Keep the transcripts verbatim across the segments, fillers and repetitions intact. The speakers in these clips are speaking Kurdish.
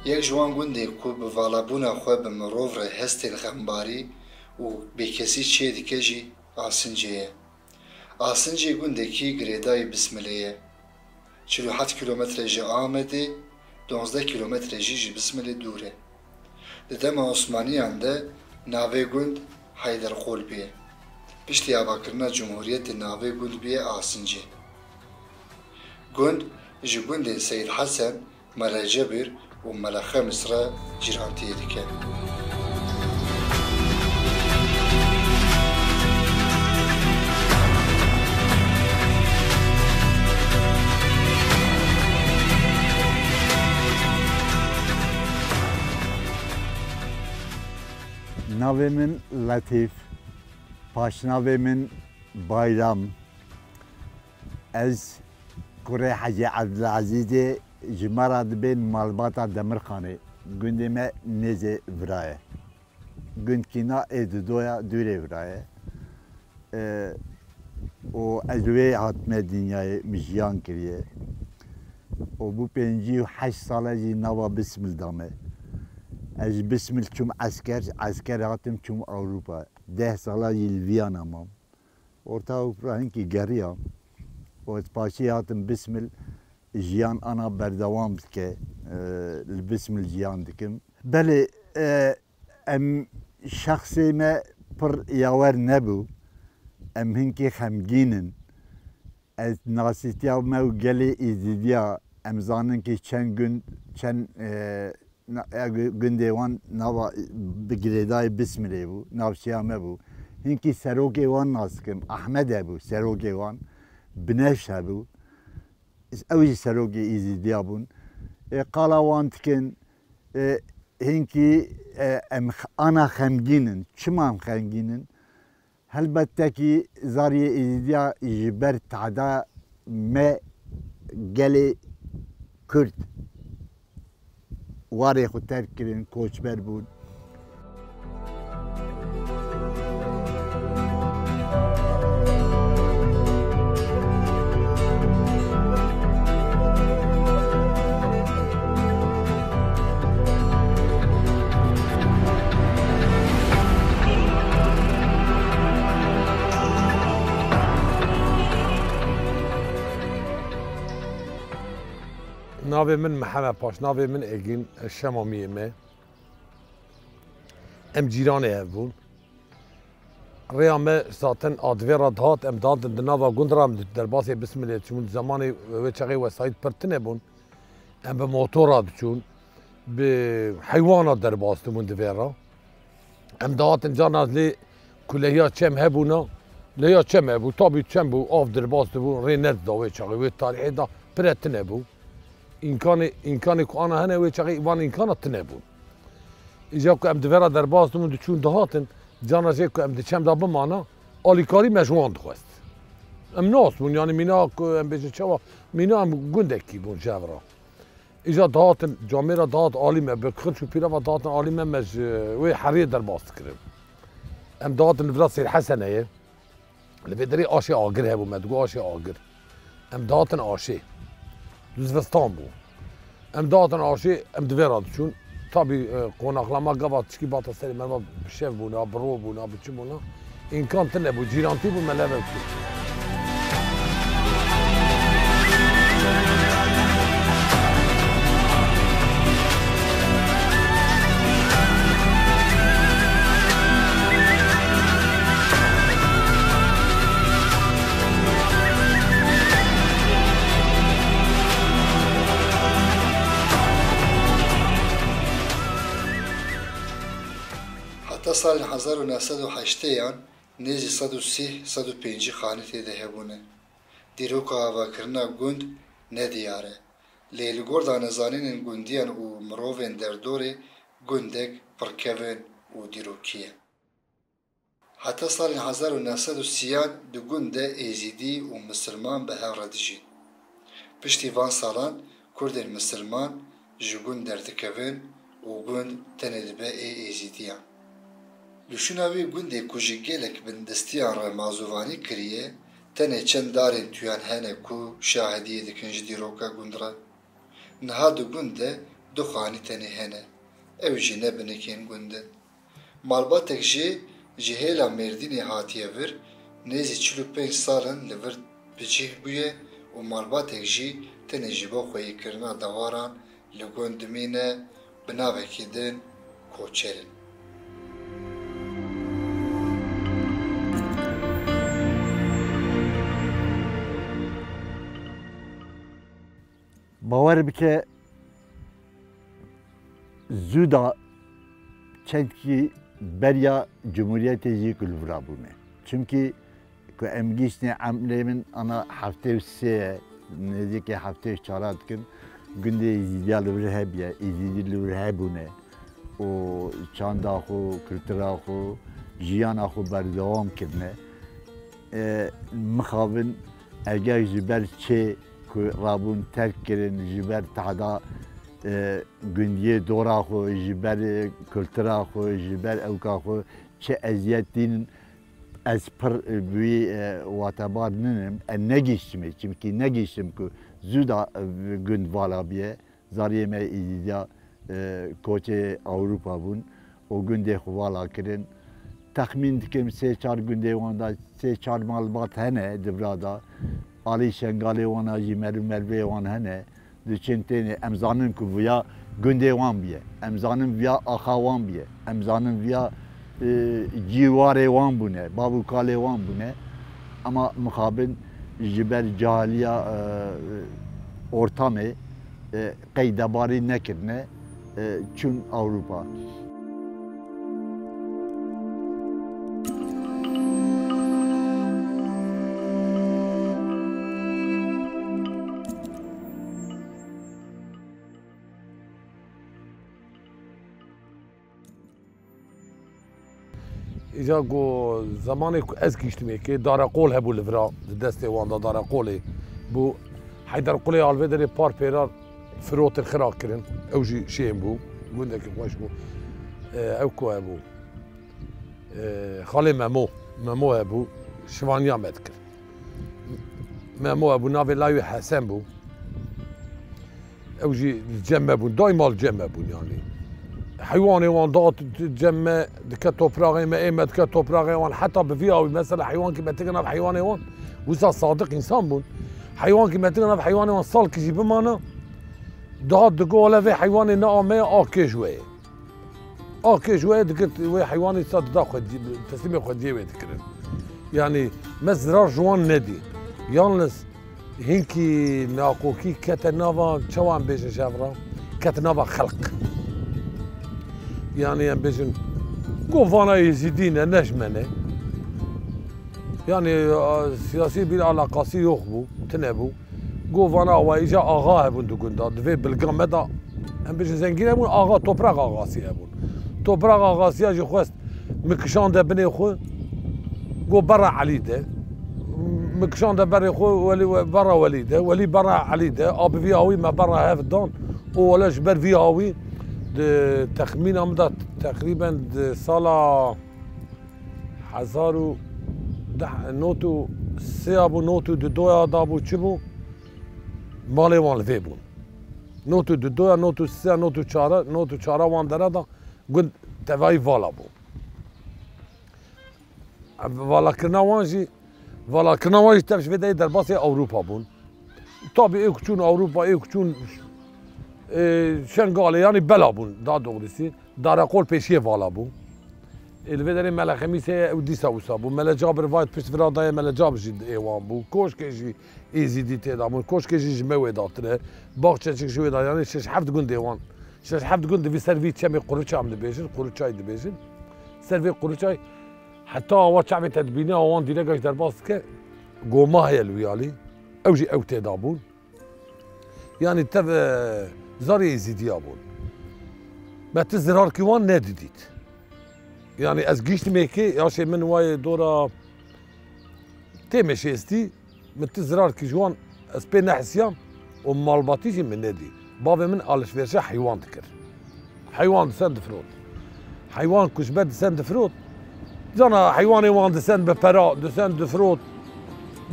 Yek ji wan gundên ku bi valabûna xwe bi mirov re hestên xembarî û bêkesî çêdike jî Asincê ye. Asincê gundekî girêdayî Bismilê ye. Çil û heft kîlometre ji Amedê, duwazdeh kîlometre jî ji Bismilê dûr e. Di dema Osmaniyan de navê gund Heyderqol bûye. Piştî avakirina Cumhuriyetê navê gund bûye Asincê. Gund ji gundên Seyîd Hesen, Mele Cebir û Mele Xemis re cîrantiyê dike. Navê min Letîf, paşnavê min Bayram. Ez kurê Hecî Ebdilezîzê, ji me re dibên malbata Demirxanê. Gundê me nêzê vira ye. Gund kîna ê didoya dûrê vira ye. E, û ez wê hatime dinyayê, min jiyan kiriye. Û bû pêncî û heşt sale jî nava Bismil dame. Ez ji Bismil çûm esker, ji esker hatim çûm Ewropa. Deh sala jî li Viyana mam. Orta Ewropa hinkî geriya. Û ez paşê hatim Bismil, jiyan ana berdewam dike, e, li Bismil jiyan dikim. Belê, e, em şexsê me pir yawer nebû. Em hinkî xemgîn in. Ez nasîtiya me û gelê Êzîdiya, em zanin ki çend gund, çend, e, na-, e, gu-, gundê wan nava, bi girêdayî Bismilê bû, navçeya me bû. Hinkî serokê wan nas dikim, Ehmed hebû, serokê wan, Binevş hebû. Ew jî serokê Êzîdiya bûn. E, qala wan dikin, e, hinkî, e, em x-, ana xemgîn in. Çima em xemgîn in? Helbette kî zariyê Êzîdiya ji ber tehda me gelê Kurd warê xwe terk kirin, koçber bûn. Navê min Mihemed Paş, navê min Egîn, ez Şemamiyê me. Em cîranê hev bûn. Rêya me zaten a divê re dihat, em dihatin di nava gund re, em di derbasê Bismilê diçûn. Di zemanê wê çaxê wesayît pir tune bûn. Em bi motora diçûn, bi heywana derbas dibûn di vê re. Em dihatin carna lê ku lehiya çem hebûna, lehiya çem hebû, tabî çem bû, av derbas dibû, rê nedida wê çaxê, wê tarîhê de pire tune bû. Îmkanê, îmkanê ku ana hene wê çaxê van îmkana tune bûn. Îja ku em di vera derbas dibûn, diçûn dihatin, carna jê ku em di çem de bimana, alîkarî me ji wan dixwest. Em nas bûn, yanî mîna ku em bêjin çawa, mîna em gundekî bûn ji hev re. Îja dihatin, camêra dihat alî me, bi xirç û pîreva dihatin alî me, me ji wê heriyê derbas dikirin. Em dihatin li vira Sêr Heseneyê, li vê derê aşê agir hebû, me digot aşê agir. Em dihatin aşê. Di zivistan bû. Em dihatin aşê, em di vê re diçûn. Tabî, e, qonaxlama gava tişkî bata serê me, bi şev bûna, bi ro bûna, bi çi bûna. Îmkan tune bû, cîrantî bû, me level kir. Heta salên hezar û neh sed û heştêyan nêzî sed û sî, sed û pêncî xanî tê de hebûne. Dîroka avakirina gund nediyar e. Lê li gor danezanînên gundiyan û mirovên derdorê gundek pirkevin û dîrokî ye. Heta salên hezar û neh sed û sîyan di gund de Êzîdî û Misilman bi hev re dijîn. Piştî van salan Kurdên Misilman ji gund derdikevin û gund tenê dibe ê Êzîdiyan. Li şûna wî gundê ku ji gelek bindestiyan re mazûvanî kiriye, tenê çend darên tuyan hene ku şahidiyê dikin ji dîroka gund re. Niha di gund de Du xanî tenê hene. Ew jî ne binekên gund in. Malbatek jê ji hêla Mêrdînê hatiye vir, nêzî çil û pênc sal in li vir bi cih bûye û malbatek jî tenê ji bo xweyîkirina dewaran li gund dimîne, bi navekî din koçer in. Bawer bike, zû da çendkî beriya Cumhuriyetê jî ku li vira bûne. Çimkî ku em gihîştine emrê min ana heftê û sê ye, nêzîkê heftê û çar dikin, gundê Êzîdiya li vir hebiye, Êzîdî li vir hebûne û çanda xwe, kultura xwe, jiyana xwe berdewam kirine. E, mixabin eger ji ber çê ku rabûn terk kirin, ji ber tehda, e, gundiyê dora xwe, ji ber, e, kultura xwe, ji ber ewka xwe çi eziyet dînin, ez pir, e, bi wî, e, watebar ninim. Ez negihiştime, çimkî negihiştim ku zû da, e, gund vala biye. Zariyê me Êzîdiya, e, koçê Ewropa bûn û gundê xwe vala kirin. Texmîn dikim sê çar gundê wan de sê çar malbat hene di vira de. Alî Şengalê wan a jî mer û mervê wan hene. Diçin tênê, em zanin ku viya gundê wan bûye. Em zanin viya axa wan bûye. Em zanin viya, e, cîwarê wan bûne, bav û kalê wan bûne. Ema mixabin ji ber cahiliya, e, ortamê, e, qey debarî nekirine, e, çûn Ewropa. Îca ku zemanê ku ez gihîştim êkê, dareqol hebû li vira, di destê wan de dareqolê bû. Heyder Qulê Alvêderê par pêrar firotin xira kirin. Ew jî şên bû. Gundekî xweş bû. E, ew ku hebû. E, xalê Memo. Memo hebû. Şivaniya me dikir. Memo hebû. Navê layî wê Hesen bû. Ew jî li cem me bûn, daîma li cem me bûn yanî. Heywanê wan dihat cem me, dike topraxê me, ê me dike topraxê wan. Heta bi vî awî mesela heywankî me tike nav heywanê wan, wisa sadiq însan bûn. Heywankî me tike nav heywanê wan salkî jî bimana, dihat digot, wele vê heywanê ne a me ye, a kê ji we ye. A kê ji we ye, digirt wê heywanê sa dida xwedî, teslîmê xwediyê wê dikirin. Yanî me zirar ji wan nedî. Yalniz hinkî naqokî kete nava, çawa em bêjin ji hev re? Kete nava xelq. Yanî em bêjin, go vana Êzîdî ne, ne ji me ne. Yanî, a, siyasî bir alakasî yok bû, tine bû. Go vana wa îca axa hebûn di gunda, di vê bilga me de, em bêjin zengîn hebûn, axa, toprak axasî hebûn. Toprak axasiya jî xwest min kişande binê xwe, go berra Elî de. Min kişande berê xwe, Welî, we-, berra Welî de, Welî berra Elî de, a bi vî awî me berra hev dan û wele ji ber vî awî di texmîna min de teqrîben di sala hezar û deh, not û sê ya bû, not û dudoya da bû, çi bû? Malê wan li vê bûn. Not û dudoya, not û sê ya, not û çara, not û çara wan dere da gund tevayî vala bû. Ev valakirina wan jî, valakirina wan jî tev ji vê deyê derbasê Ewropa bûn. Tabî ê ku çûn Ewropa, ê ku çûn, e, Şengalê, yanî bela bûn, daha doğrusu. Dareqol pêşiyê vala bû. Ê, li vê derê Mele Xemîs heye, ew dîsa wisa bû. Mele Cabir vayt pişt vira daye, Mele Cabir jî ê wan bû. Koşkê jî Êzîdî tê de bûn. Koşkê jî ji me wê datine. Baxçeçik ji wê da, yanî şeş heft gundê wan. Şeş heft gund di vî ser vî çemê Quruça em dibêjin, Quruçay dibêjin. Ser vê Quruçay heta awa çavê te dibîne, awan dîreka ji derbas dike, goma heye li wî alî. Ew jî ew tê de bûn. Yanî tev, e, zarê Êzîdiya bûn. Me ti zirarkî wan nedidît. Yanî ez gihîştim êkê, yaşê min wayê dora têmê şêstî, min ti zirarkî ji wan ez pê nehisiyam û malbatî jî min nedî. Bavê min alişverişa heywan dikir. Heywan disen difirot. Heywan ku ji ber disen difirot. Zana heywanê wan disen bi pera, disen difirot.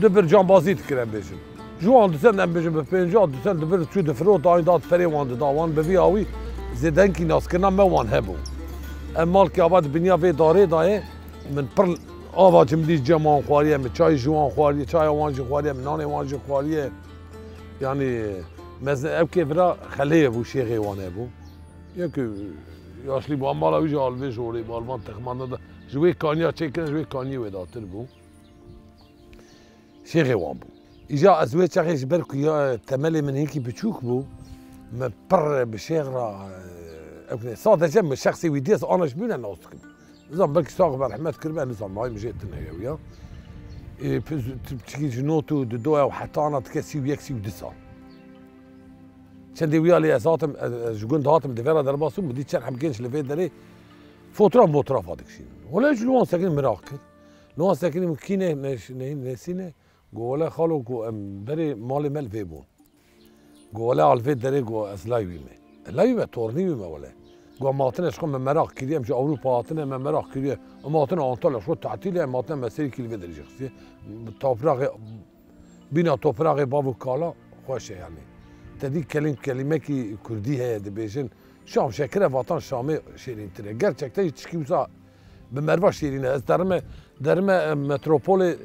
Di bir cambazî dikir em bêjin. Ji wan dusend, em bêjin bi pêncî dusend dibir çû difirot, ayî dat perê wan dida wan. Bi vî awî zêdenkî naskirina me wan hebû. Em malkê ava di binya vê darê dayê, min pir ava cimdî cem wan xwariye, min çayî ji wan xwariye, çaya wan jî xwariye, min nanê wan jî xwariye. Yanî mezin ew kê vira xeleyê bû, şêxê wan hebû. Yek yaşlî bû, em mala wî jî alvê jorê bû, alvan texmanda da. Ji wê kaniya çêkirin, ji wê kaniyê wêdatir bû. Şêxê wan bû. Îja ez wê çaxê ji ber ku ya temelê min hinkî biçûk bû, min pir bi şêx re, e, ew ne, sadece min şexsê wî dî ez ana ji bîne nas dikim. Nizam belkî sax be rehmet kiribe, nizam nayê min jê tune ye ya. E, piz-, tu piçikî ji not û dido ew heta ana dike sî û yek, sî û du sal. Çendê wî alî ez hatim, ez, ez ji gund hatim, di vera derbasî min dî çend heb genç li vê derê fotoğraf motoğrafa dikişînin. Wele ji li wan sekinî miraq kir. Li wan sekinî min kî ne, ne, ne, nesîne? Go wele xalo, go em berê malê me li vê bûn. Go wele al vê derê, go ez lay wî me. E, lay wî me, tornî wî me wele. Go em hatine ji xwe me meraq kiriye, em ji Ewropa hatine, me meraq kiriye. Em hatine Antalya, xwe tatîlê, em hatine me serî kî li vê derê jî xistiye. Topraxê, bîna topraxê bav û kala xweş e yanî. Te dî kelim, kelimekî kurdî heye dibêjin. Şam şekire vatan Şamê şêrîntir e. Gerçekten jî tişkî wisa bi merva şêrîn e. Ez derime, derime, e, metropolê,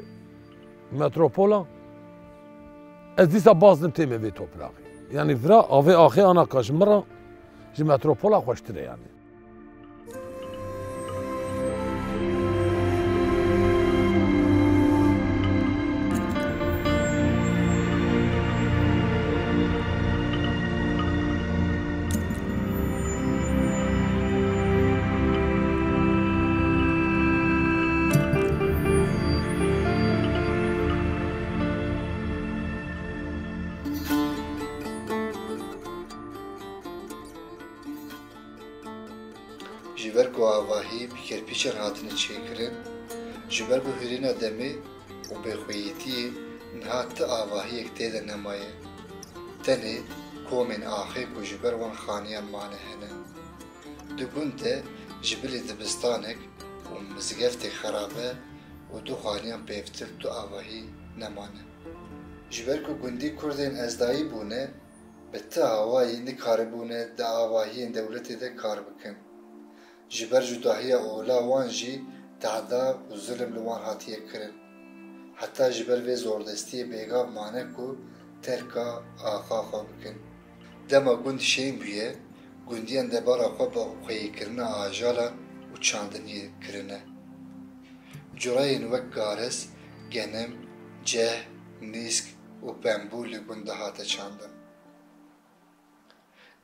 metropola. Ez dîsa bazdim tême vê topraxê. Yanî vira avê axê ana ka ji min re ji metropola xweştir e yanî. Ji ber ku avahî bi kerpîçan hatine çêkirin, ji ber ku hûrîna demê û bêxweyîtiyê niha ti avahiyek tê de nemaye. Tenê komên axê ku ji ber wan xaniyan mane hene. Di gund de ji bilî dibistanek û mizgeftek xerabe û du xaniyan pêvtir tu avahî nemane. Ji ber ku gundî kurdên ezdayî bûne, bi ti awayî nikaribûne di avahiyên dewletê de kar bikin. Ji ber cudahiya ola wan jî tehda û zulm li wan hatiye kirin. Heta ji ber vê zordestiyê bêgav mane ku terka axa xwe bikin. Dema gund şên bûye, gundiyan debara xwe bi xweyîkirina ajalan û çandiniyê kirine. Cureyên wek garis, genim, ceh, nîsk û pembû li gund dihate çandin.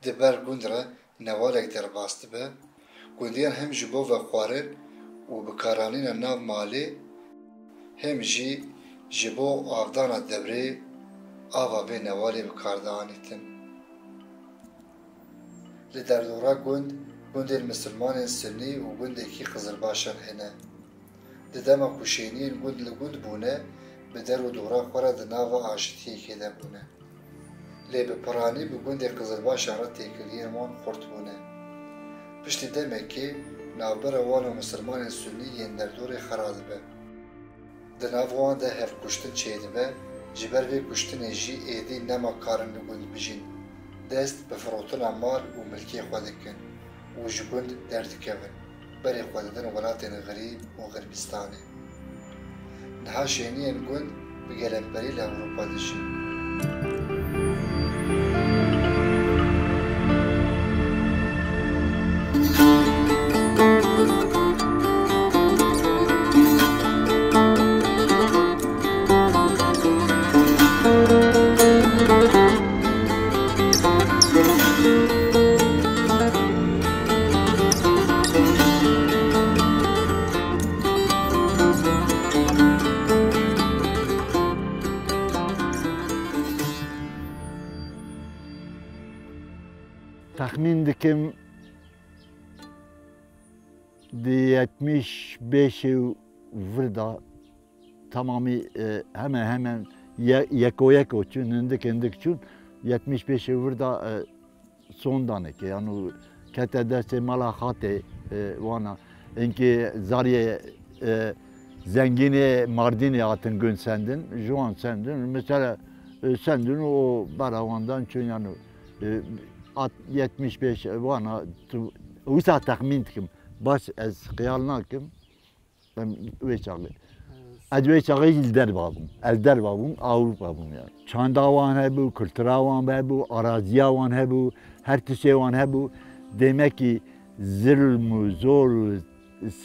Di ber gund re newalek derbas dibe. Gundiyan hem ji bo vexwarin û bikaranîna nav malê, hem jî ji bo avdana devrê ava vê newalê bi kar dianîtin. Li derdora gund, gundên misilmanên sunî û gundekî qizilbaşan hene. Di dema ku şêniyên gund li gund bûne, bi der û dora xwe re di nava aşitiyekê de bûne. Lê bi piranî bi gundê qizilbaşan re têkiliyên wan xurt bûne. Piştî demekê navbera wan û misilmanên sunî yên derdorê xera dibe. Di nav wan de hevkuştin çêdibe, ji ber vê kuştinê jî êdî nema karin li gund bijîn. Dest bi firotina mal û milkê xwe dikin û ji gund derdikevin. Berê xwe didin welatên xirîb û Xirbistanê. Niha şêniyên gund bi gelemperî li Ewropa dijîn. Texmîn dikim, di yetmiş beşê û vir de temamî, e, hemen hemen ye-, yeko yeko çûn, hindik hindik çûn, yetmiş beşê û vir de, e, sondaneke, yan û kete destê mala xatê, e, wana. Inkê zariyê, e, zengînê Mardînê hatin gund sendin, ji wan sendin. Mesela E, sendin û bera wan dan çûn, yanî, e, at-, yetmiş beş, e, wana, tu, wisa texmîn dikim. Baş ez xeyal nakim. Em wê çaxê. Ez wê çaxê jî li derva bûm. Ez derva bûm, Ewropa bûm yani. Çanda wan hebû, kultura wan hebû, araziya wan hebû, her tiştê wan hebû. Demek ki zilm û zor û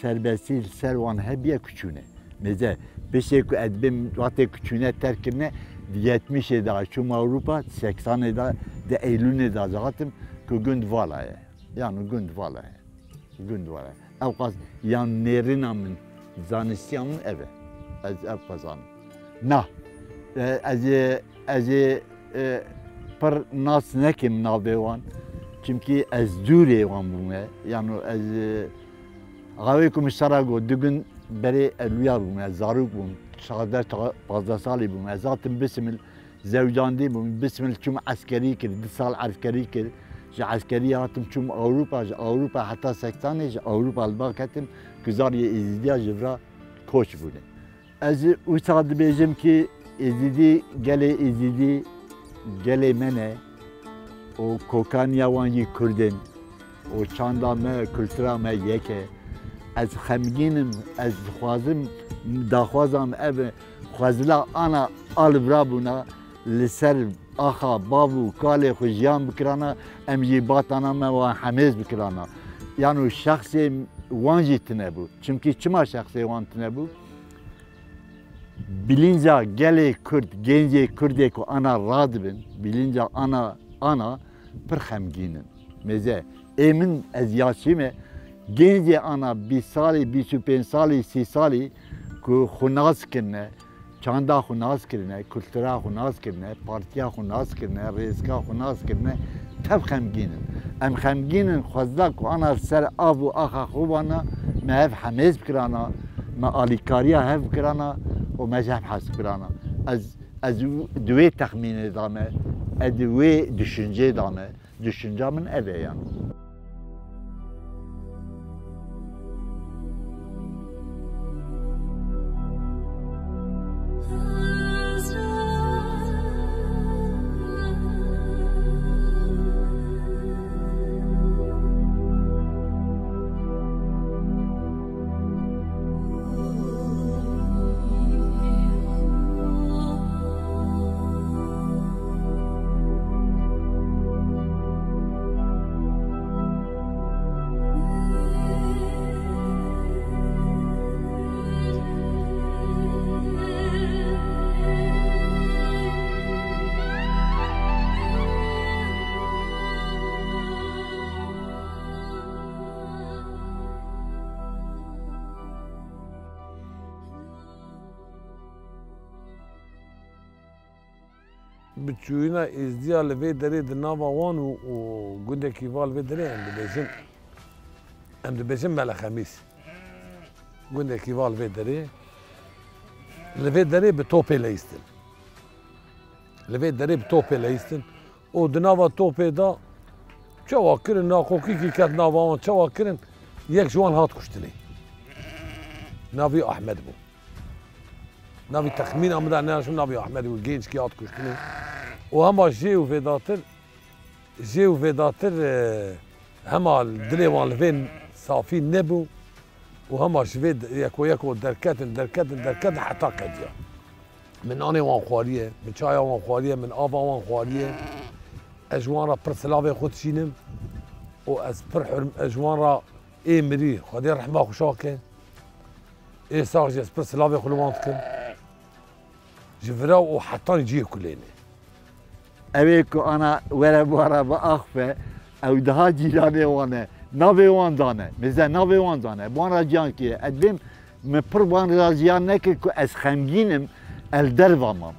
serbestî li ser wan hebiye ku çûne. Mêze, piştê ku ez dibêm wextê ku çûne terk kirine, di yetmişê de çûm Ewropa, seksanê de, di Eylûlê de hatim ku gund vala ye. Yani gund vala ye. Gund vala ye. Ew qas yan nêrîna min, zanîstiya min ev e. Ez ev qas zanim. Na. E, ez ê, ez ê, e, pir nas nekim navê wan. Çimkî ez dûrê wan bûme. Yano ez, e, awê ku min sera got, du gund berê ez wîya bûme, ez zarok bûm, çardeh, pazdeh salî bûm. Ez hatim Bisimil, zewcandî bûm, Bisimil çûm eskerî kir, du sal eskerî kir. Ji eskerî hatim çûm Ewropa, ji Ewropa heta seksanê ji Ewropa li ba ketim, ku zariyê Êzîdiya ji vira koç bûne. Ez wisa dibêjim ki Êzîdî, gelê Êzîdî, gelê me ne û kokaniya wan jî Kurd in û çanda me, kultura me yek e. Ez xemgîn im, ez dixwazim, daxwazam ev e, xwezila ana a li vira bûna, li ser axa bav û kalê xwe jiyan bikirana, em jî batana me wan hemêz bikirana. Yano şexsê wan jî tine bû. Çimkî çima şexsê wan tine bû? Bilinca gelê Kurd, gencê Kurdê ku ana radibin, bilinca ana, ana pir xemgîn in. Mêze, ê min ez yaşî me, gencê ana bîst salî, bîst û pênc salî, sî salî ku xwe nas kirine, çanda xwe nas kirine, kultura xwe nas kirine, partiya xwe nas kirine, rêzika xwe nas kirine, tev xemgîn in. Em xemgîn in, xwezda ku ana ser av û axa xwe vana, me hev hemêz bikirana, me alîkariya hev bikirana û me ji hev hez bikirana. Ez, ez di wê texmînê de me, ez di wê düşüncê de me. Düşünca min ev e yani. Bi çûyîna Êzdiya li vê derê di nava wan û, û gundekî va li vê derê em dibêjin, em dibêjin Mele Xemîs. Gundekî va li vê derê, li vê derê bi topê leyistin. Li vê derê bi topê leyistin. Û di nava topê de çawa kirin, naqokîkî ket nava wan, çawa kirin, yek ji wan hat kuştinê. Navî Ahmed bû. Navî texmîna min de neaşim, navî Ahmed bû, gençkî hat kuştinê. Û hema jê û vêdatir, jê û vêdatir, e, hema dilê wan li vê safî nebû û hema ji vê de-, yeko yeko derketin, derketin, derketin heta ketiya. Min nanê wan xwariye, min çaya wan xwariye, min ava wan xwariye. Ez ji wan re pir silavê xwe dişînim û ez pir hurm-, ez ji wan re ê mirî, Xwedê rehma xwe şake. Ê sax jî ez pir silavê xwe li wan dikim. Ji vira û hetan cihê kulênê. Ew ê ku ana were bi wara biaxife, ew daha cîranê wan e. Navê wan dane. Mêze navê wan dane. Bi wan re ciyan kiriye. Ez dibêm min pir wan re ciyan nekir ku ez xemgîn im, ez li derva mam.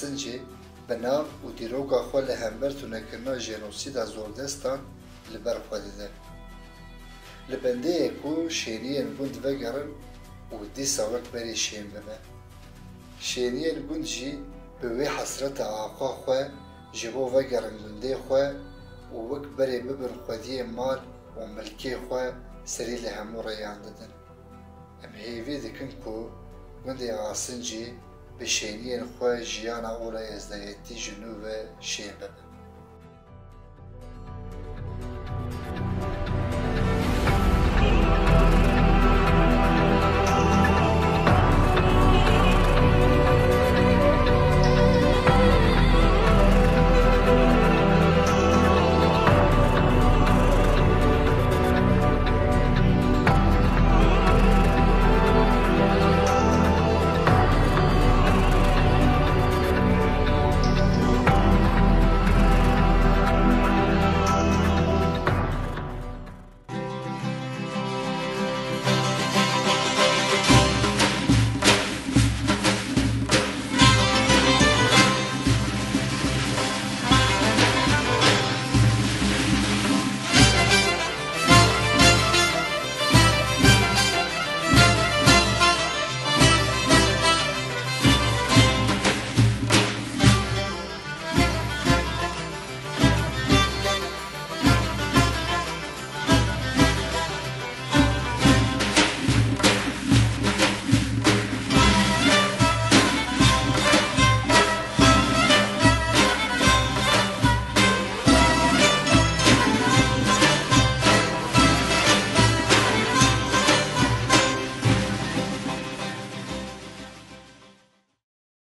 Sincê bi nav û dîroka xwe li hember tunekirina jenosîda zordestan li ber xwe dide. Li bendê ye ku şêniyên gund vegerin û dîsa wek berê şên bibe. Şêniyên gund jî bi wê hesreta axa xwe ji bo vegerin gundê xwe û wek berê bibin xwediyê mal û milkê xwe serî li hemû rêyan didin. Em hêvî dikin ku gundê Asincî bi şêniyên xwe jiyana ola êzdayetî ji nû ve şên bibe.